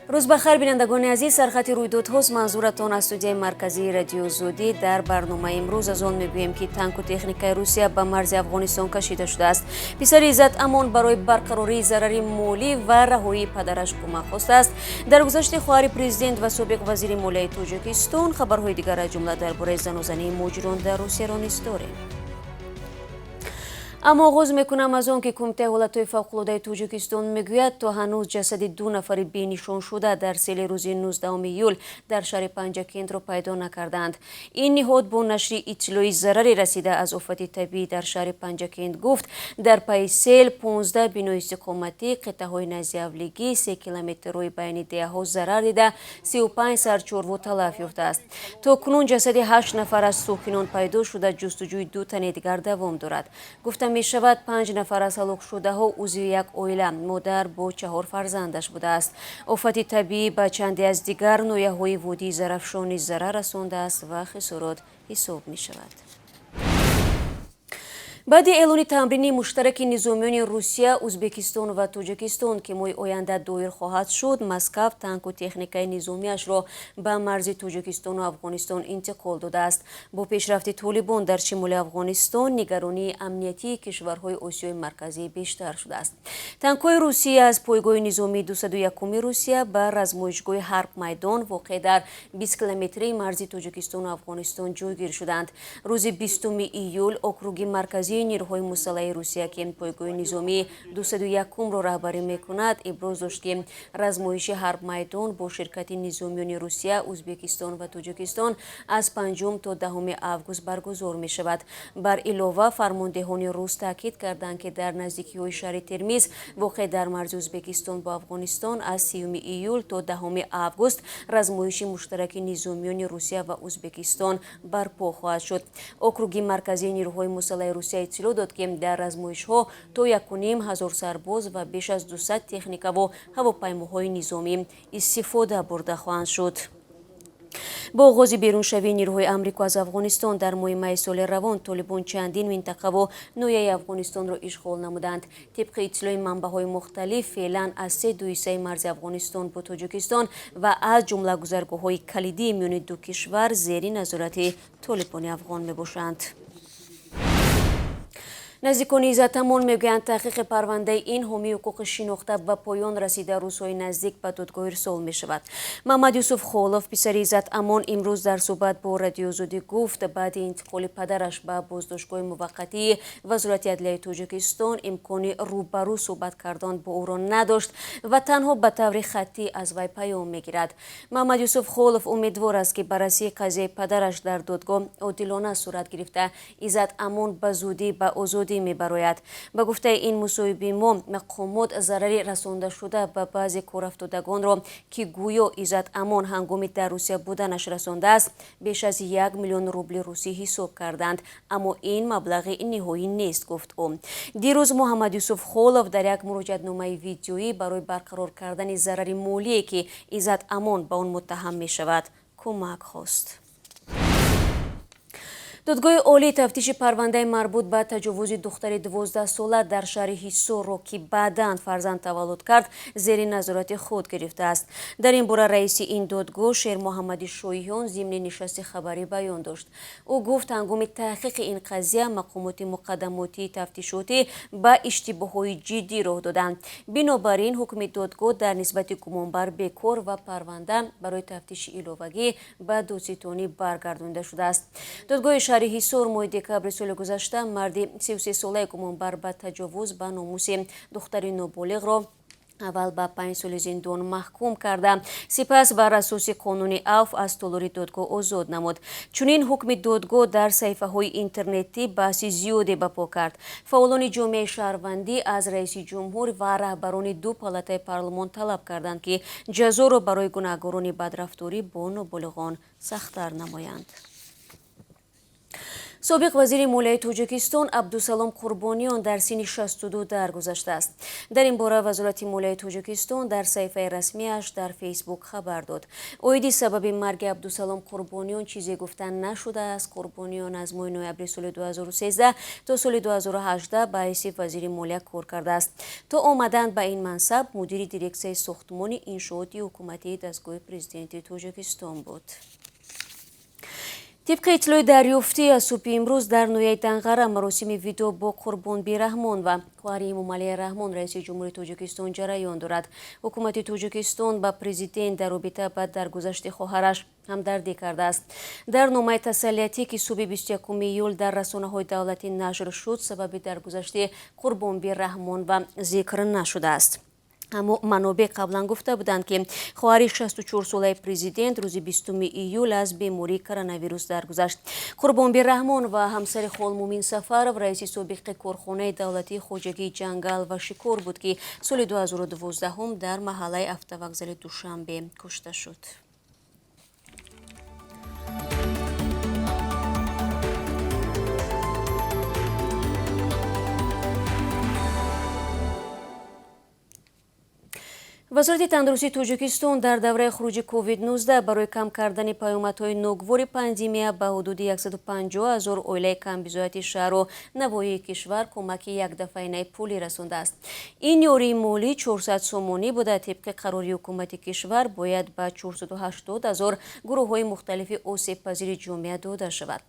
Рӯз ба хайр, бинандагони азиз. Сархати рӯйдодҳост манзуратон аз студияи марказии Радиои Озодӣ. Дар барномаи имрӯз аз он мегӯем, ки танку техникаи Русия ба марзи Афғонистон кашида шудааст. Писари Иззат Амон барои барқарории зарари молӣ ва раҳоии падараш кӯмак хостааст. Даргузашти хоҳари президент ва собиқ вазири молияи Тоҷикистон, хабарҳои дигар, аз ҷумла дар бораи занозании муҳоҷирон дар Русияро низ дорем. Аммо оғоз мекунам аз он, ки Кумитаи ҳолатҳои фавқулодаи Тоҷикистон мегӯяд, то ҳанӯз ҷасади ду нафари бенишоншуда дар сели рӯзи 19 июл дар шаҳри Панҷакентро пайдо накардаанд. Ин ниҳод бо нашри иттилои зарари расида аз офати табиӣ дар шаҳри Панҷакент гуфт, дар пайи сел 15 бинои истиқоматӣ, қитъаҳои назиавлигӣ, 3 километр роҳи байни деҳаҳо зарар дида, 35 сар чорво талаф ёфтааст. То кунун ҷасади ҳашт нафар аз сокинон пайдо шуда, ҷустуҷӯи ду тани дигар давом дорад. Гуфта мешавад, панҷ нафар аз ҳалокшудаҳо узви як оила, модар бо чаҳор фарзандаш будааст. Офати табиӣ ба чанде аз дигар ноҳияҳои водии Зарафшон низ зарар расондааст ва хисорот ҳисоб мешавад. Баъди эълони тамрини муштараки низомиёни Русия, Ӯзбекистон ва Тоҷикистон, ки моҳи оянда доир хоҳад шуд, Москав танку техникаи низомиашро ба марзи Тоҷикистону Афғонистон интиқол додааст. Бо пешрафти Толибон дар шимоли Афғонистон нигаронии амниятии кишварҳои Осиёи Марказӣ бештар шудааст. Танкҳои Русия аз пойгоҳи низомии 201-уми Русия ба размоишгоҳи Ҳарб Майдон, воқеъ дар 20 километрии марзи Тоҷикистону Афғонистон, ҷойгир шуданд. Рӯзи 20 июл Округи Марказии нирӯҳои мусаллаҳи Русия, ки пойгоҳи низомии 201-умро раҳбарӣ мекунад, иброз дошт, ки размоиши Ҳарб Майдон бо ширкати низомиёни Русия, Ӯзбекистон ва Тоҷикистон аз 5 то 10 август баргузор мешавад. Бар илова, фармондеҳони рус таъкид карданд, ки дар наздикиҳои шаҳри Термиз, воқеъ дар марзи Ӯзбекистон бо Афғонистон, аз 30 июл то 10 август размоиши муштараки низомиёни Русия ва Ӯзбекистон барпо хоҳад шуд. Округи Марказии нирӯҳои мусаллаҳи Русия иттилоъ дод, ки дар размоишҳо то 1500 сарбоз ва беш аз 200 техникаву ҳавопаймоҳои низомӣ истифода бурда хоҳанд шуд. Бо оғози беруншавии нирӯҳои Амрико аз Афғонистон дар моҳи майи соли равон, Толибон чандин минтақаву ноҳияи Афғонистонро ишғол намуданд. Тибқи иттилои манбаъҳои мухталиф, феълан аз се дуҳиссаи марзи Афғонистон бо Тоҷикистон ва аз ҷумла гузаргоҳҳои калидии миёни ду кишвар зери назорати Толибони афғон мебошанд. Наздикони Иззат Амон мегӯянд, таҳқиқи парвандаи ин ҳомии ҳуқуқи шинохта ба поён расида, рӯзҳои наздик ба додгоҳ ирсол мешавад. Муҳаммад Юсуф Холов, писари Иззат Амон, имрӯз дар суҳбат бо Радиои Озодӣ гуфт, баъди интиқоли падараш ба боздоштгоҳи муваққатии Вазорати адлияи Тоҷикистон имкони рӯбарӯ суҳбат кардан бо ӯро надошт ва танҳо ба таври хаттӣ аз вай паём мегирад. Муҳаммад Юсуф Холов умедвор аст, ки баррасии қазияи падараш дар додгоҳ одилона сурат гирифта, Иззат Амон ба зудӣ ба озодӣ мебарояд. Ба гуфтаи ин мусоҳиби мо, мақомот зарари расондашуда ба баъзе корафтодагонро, ки гӯё Иззат Амон ҳангоми дар Русия буданаш расондааст, беш аз 1 миллион рубли русӣ ҳисоб карданд, аммо ин маблағи ниҳоӣ нест, гуфт ӯ. Дирӯз Муҳаммад Юсуф Холов дар як муроҷиатномаи видеоӣ барои барқарор кардани зарари молие, ки Иззат Амон ба он муттаҳам мешавад, кӯмак хост. Додгоҳи Олӣ тафтиши парвандаи марбут ба таҷовузи духтари 12-сола дар шаҳри Ҳисорро, ки баъдан фарзанд таваллуд кард, зери назорати худ гирифтааст. Дар ин бора раиси ин додгоҳ Шермуҳаммади Шоҳиён зимни нишасти хабарӣ баён дошт. Ӯ гуфт, ҳангоми таҳқиқи ин қазия мақомоти муқаддамотии тафтишотӣ ба иштибоҳҳои ҷиддӣ роҳ доданд, бинобар ин ҳукми додгоҳ дар нисбати гумонбар бекор ва парванда барои тафтиши иловагӣ ба додситонӣ баргардонида шудааст. Додгоҳи шаҳри Ҳисор моҳи декабри соли гузашта марди 33-солаи гумонбар ба таҷовуз ба номуси духтари ноболиғро аввал ба 5 соли зиндон маҳкум карда, сипас бар асоси қонуни авф аз толори додгоҳ озод намуд. Чунин ҳукми додгоҳ дар саҳифаҳои интернетӣ баҳси зиёде ба по кард. Фаъолони ҷомеаи шаҳрвандӣ аз раиси ҷумҳур ва раҳбарони ду палатаи парлумон талаб карданд, ки ҷазоро барои гунаҳгорони бадрафторӣ бо ноболиғон сахттар намоянд. Собиқ вазири молияи Тоҷикистон Абдусалом Қурбониён дар синни 62 даргузаштааст. Дар ин бора Вазорати молияи Тоҷикистон дар саҳифаи расмиаш дар Фейсбук хабар дод. Оиди сабаби марги Абдусалом Қурбониён чизе гуфта нашудааст. Қурбониён аз моҳи ноябри соли 2013 то соли 2018 ба ҳайси вазири молия кор кардааст. То омадан ба ин мансаб мудири дирексияи сохтмони иншооти ҳукуматии дастгоҳи президенти Тоҷикистон буд. Тибқи иттилои дарёфтӣ аз субҳи имрӯз дар ноҳияи Данғара маросими видео бо Қурбонби Раҳмон ва хоҳари Эмомалӣ Раҳмон, раиси ҷумҳури Тоҷикистон, ҷараён дорад. Ҳукумати Тоҷикистон ба президент дар робита ба даргузашти хоҳараш ҳамдардӣ кардааст. Дар номаи тасаллиятӣ, ки субҳи 21 июл дар расонаҳои давлатӣ нашр шуд, сабаби даргузашти Қурбонби Раҳмон ва зикр нашудааст. Аммо манобеъ қаблан гуфта буданд, ки хоҳари 64-солаи президент рӯзи 20 июл аз бемории коронавирус даргузашт. Қурбонби Раҳмон ва ҳамсари Холмумин Сафаров, раиси собиқи корхонаи давлатии хоҷагии ҷангал ва шикор буд, ки соли 2012 дар маҳаллаи автовокзали Душанбе кушта шуд. Вазорати тандурустии Тоҷикистон дар давраи хуруҷи COVID-19 барои кам кардани паёмадҳои ногувори пандемия ба ҳудуди 150 ҳазор оилаи камбизоати шаҳру навоҳии кишвар кӯмаки якдафъаинаи пулӣ расондааст. Ин ёрии молӣ 400 сомонӣ буда, тибқи қарори ҳукумати кишвар бояд ба 480 ҳазор гурӯҳҳои мухталифи осебпазири ҷомеа дода шавад.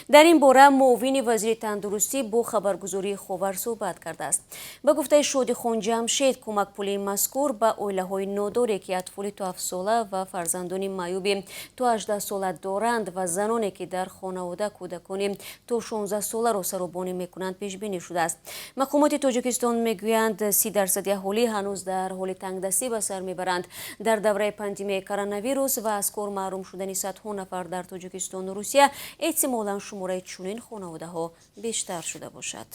Дар ин бора муовини вазири тандурустӣ бо хабаргузории Ховар суҳбат кардааст. Ба гуфтаи Шодихон Ҷамшед, кӯмакпулии мазкур ба оилаҳои нодоре, ки атфоли то 7-сола ва фарзандони маъюби то 18-сола доранд ва заноне, ки дар хонавода кӯдакони то 16-соларо саробонӣ мекунанд, пешбинӣ шудааст. Мақомоти Тоҷикистон мегӯянд, 30% аҳолӣ ҳанӯз дар ҳоли тангдастӣ ба сар мебаранд. Дар давраи пандемияи коронавирус ва аз кор маҳрум шудани садҳо нафар дар Тоҷикистону Русия эҳтимолан шумораи чунин хонаводаҳо бештар шуда бошад.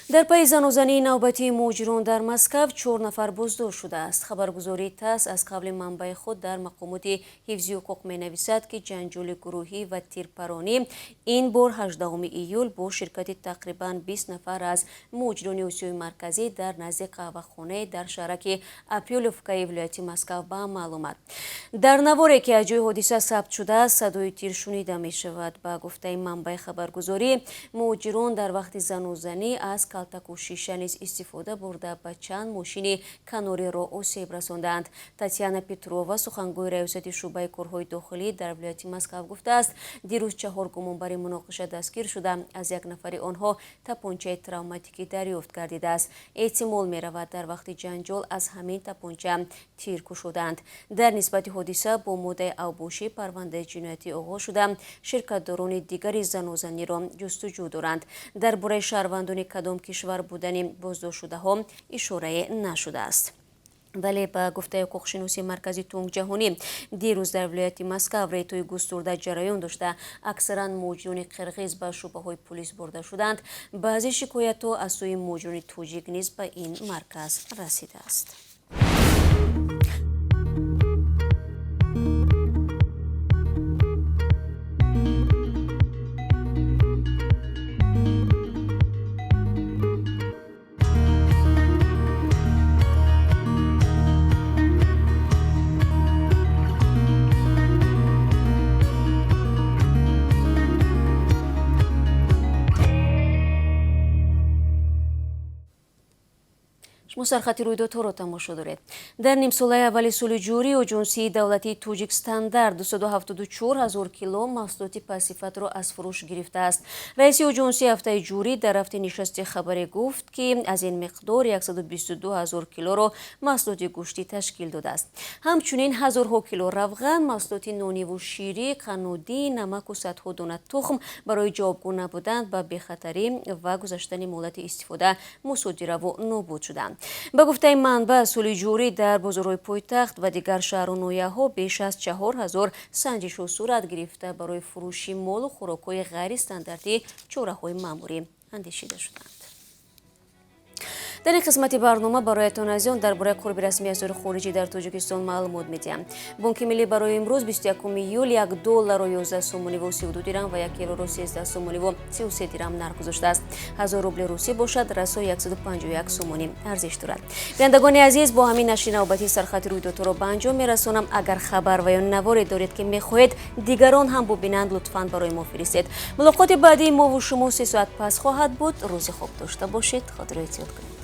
Дар пайи занозании навбатии муҳоҷирон дар Москав 4 нафар боздошт шудааст. Хабаргузории ТАСС аз қавли манбаи худ дар мақомоти ҳифзи ҳуқуқ менависад, ки ҷанҷоли гурӯҳӣ ва тирпаронӣ ин бор 18 июл бо ширкати тақрибан 20 нафар аз муҳоҷирони Осиёи Марказӣ дар назди қаҳвахонае дар шаҳраки Апёловкаи вилояти Москав ба амал омад. Дар наворе, ки аз ҷои ҳодиса сабт шудааст, садои тир шунида мешавад. Ба гуфтаи манбаи хабаргузорӣ, муҳоҷирон дар вақти занозанӣ аз калтаку шиша низ истифода бурда ба чанд мошини канориро осеб расондаанд. Татьяна Петрова, сухангӯи раёсати шӯъбаи корҳои дохилӣ дар вилояти Москав, гуфтааст, дирӯз 4 гумонбари муноқиша дастгир шуда, аз як нафари онҳо тапончаи травматикӣ дарёфт гардидааст. Эҳтимол меравад, дар вақти ҷанҷол аз ҳамин тапонча тир кушоданд. Дар нисбати ҳодиса бо моддаи авбошӣ парвандаи ҷиноятӣ оғоз шуда, ширкатдорони дигари занозаниро ҷустуҷӯ доранд. Дар бораи шаҳрвандони кадом кишвар будани боздоштшудаҳо ишорае нашудааст. Вале ба гуфтаи ҳуқуқшиноси маркази Тунгҷаҳонӣ, дирӯз дар вилояти Москав рейтҳои густурда ҷараён дошта, аксаран муҳоҷирони қирғиз ба шӯъбаҳои пулис бурда шуданд. Баъзе шикоятҳо аз сӯи муҳоҷирони тоҷик низ ба ин марказ расидааст. Шумо сархати рӯйдодҳоро тамошо доред. Дар нимсолаи аввали соли ҷорӣ оҷонсии давлатии Тоҷикстандарт 274 ҳазор кило маҳсулоти пастсифатро аз фурӯш гирифтааст. Раиси оҷонсии ҳафтаи ҷорӣ дар рафти нишасти хабарӣ гуфт, ки аз ин миқдор 122 ҳазор килоро маҳсулоти гӯштӣ ташкил додааст. Ҳамчунин ҳазорҳо кило равған, маҳсулоти нониву ширӣ, қаннодӣ, намаку садҳо дона тухм барои ҷавобгӯ набудан ба бехатарӣ ва гузаштани муҳлати истифода мусодираву нобуд шуданд. Ба гуфтаи манбаъ, соли ҷорӣ дар бозорҳои пойтахт ва дигар шаҳру ноҳияҳо беш аз 4000 санҷишҳо сурат гирифта, барои фурӯши молу хӯрокҳои ғайристандартӣ чораҳои маъмурӣ андешида шуданд. Дар ин қисмати барнома бароятон, азизон, дар бораи қурби расмии асъори хориҷӣ дар Тоҷикистон маълумот медиҳам. Бонки миллӣ барои имрӯз, 21 июл, як долларро 11 сомониву 32 дирам ва як евроро 13 сомониву 33 дирам нарх гузоштааст. 1000 рубли русӣ бошад, расо 151 сомонӣ арзиш дорад. Бинандагони азиз, бо ҳамин нашри навбатии Сархати рӯйдодҳоро ба анҷом мерасонам. Агар хабар ва ё наворе доред, ки мехоҳед дигарон ҳам бубинанд, лутфан барои мо фиристед. Мулоқоти баъдии мову шумо 3 соат пас хоҳад буд. Рӯзи хуб дошта бошед, худро эҳтиёт кунед.